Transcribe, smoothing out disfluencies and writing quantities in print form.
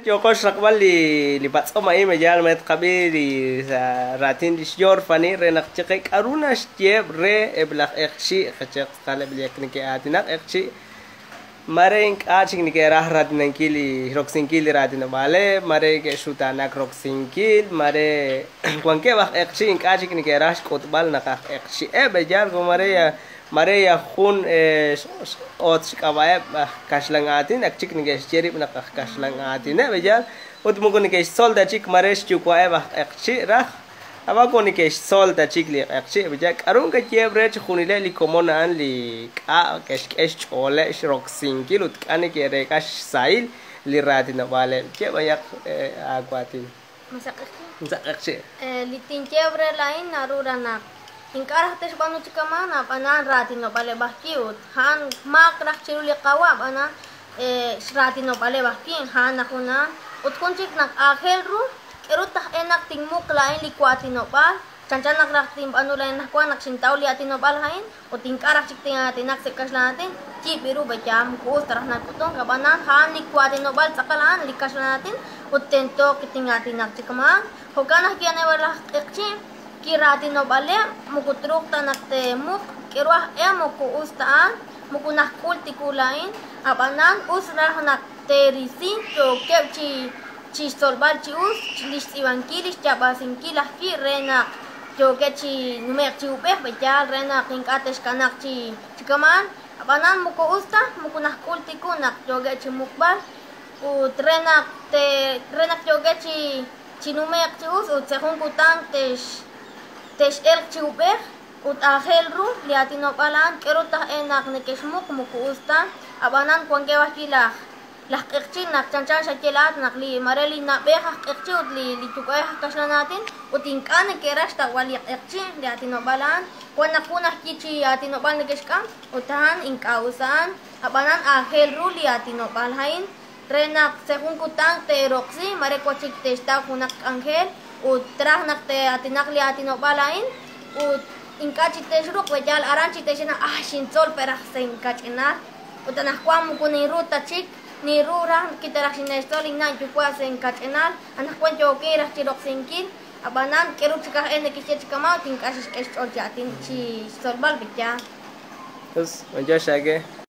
Yooko xraqb'al li patz'om a'in yaal ma tqab'i li raatin lix Yorfani re naq chiqe k'a'ru naxyeeb' re eb' laj q'eqchi' qachaq tz'aqal eb' li ak neke'aatinak q'eqchi' mare ink'a' chik neke'raj raatinankil li roksinkil li raatinob'aaleb', mare ke'xutaanak roksinkil, mare wankeb' aj q'eqchi' ink'a' chik neke'raj xk'utb'al naq aj q'eqchi'eb' yaal mare ya jun ot xk'ab'a'eb' aj kaxlan aatin ak chik neke'xye rib' naq aj kaxlan aatineb' yaal ut moko neke'xtzol ta chik mare xyuwa'eb' aj q'eqchi' raj ab'an ko neke'xtzol ta chik li q'eqchi' yaal k'a'ru nkayeheb' re chixjunileb' li komon a'an li k'a' ke'xk'e xch'ooleb' xroksinkil ut k'a' neke'reek'a xsahil li raatinob'aaleb' ye b'ayaq aawaatin. Ma sa' q'eqchi'? Sa' q'eqchi'. Li tinyeeb' re laa'in naru raj naq ink'a' raj te'xb'aanu chi kama'an ab'anan raatinob'aaleb' aj ki' ut a'an maak raj chiru li qawa' ab'anan xraatinob'aaleb' aj ki' a'an naq jun a'an ut jun chik naq aajel ru k'eru taj e naq tinmuq laa'in li waatinob'aal chanchan naq raj tinb'aanu laa'in naq wan naq xintaw li aatinob'aal a'in ut ink'a' raj chik tin'aatinak sa' kaxlan aatin yiib' ru b'eyaam moko us ta raj nak'utunk ab'anan a'an li waatinob'aal tz'aqal a'an li kaxlan aatin ut tento tin'aatinak chi kama'an jo'kan ajwi' aneb' laj q'eqchi' kiraatinob'aaleb' moko truuq ta naq te'muq k'eru aj e moko us ta a'an moko najk'ul tiku laa'in ab'anan us raj naq te'risi yookeb' chi xtzolb'al chi us li xtz'iib'ankil li xyaab'asinkil ajwi' re naq yookeb' chi nume'q chi ub'ej b'eyaal re naq ink'a' te'xkanaq chi kama'an ab'anan moko us ta moko najk'ul tiku naq yookeb' chi muqb'al ut re naq yookeb' chi nume'q chi us ut sa' jun kutan te'x'elq chi ub'ej ut aajel ru li aatinob'aal a'an k'eru taj e naq neke'xmuq moko us ta ab'anan wankeb' ajwi' laj q'eqchi' naq chanchan xaye laa'at naq li mare li na'b'ej aj q'eqchi' ut li yuwa'ej aj kaxlan aatin ut ink'a' neke'raj xtawb'al li q'eqchi' li aatinob'aal a'an wan naq jun ajwi' chi aatinob'aal neke'xk'am ut a'an ink'a' us a'an ab'anan aajel ru li aatinob'aal a'in re naq sa' jun kutan te'roksi mare wan chik te'xtaw junaq k'anjel ut raj naq te'aatinaq li aatinob'aal a'in ut ink'a' chik te'xruq b'eyaal aran chik te'xye naq xintzol pe raj sa' inkach'inal ut anaqwan moko ninru ta chik ninru raj kitaraj xine'xtzol inna' yuwa' sa' inkach'inal anaqwan yookin raj chi roksinkil ab'anan k'eru chik aj e neke'xye chi kama' ut ink'a' xixk'e xch'ool chi aatin chi xtzolb'al b'eyaal. Us, wanyo xaake.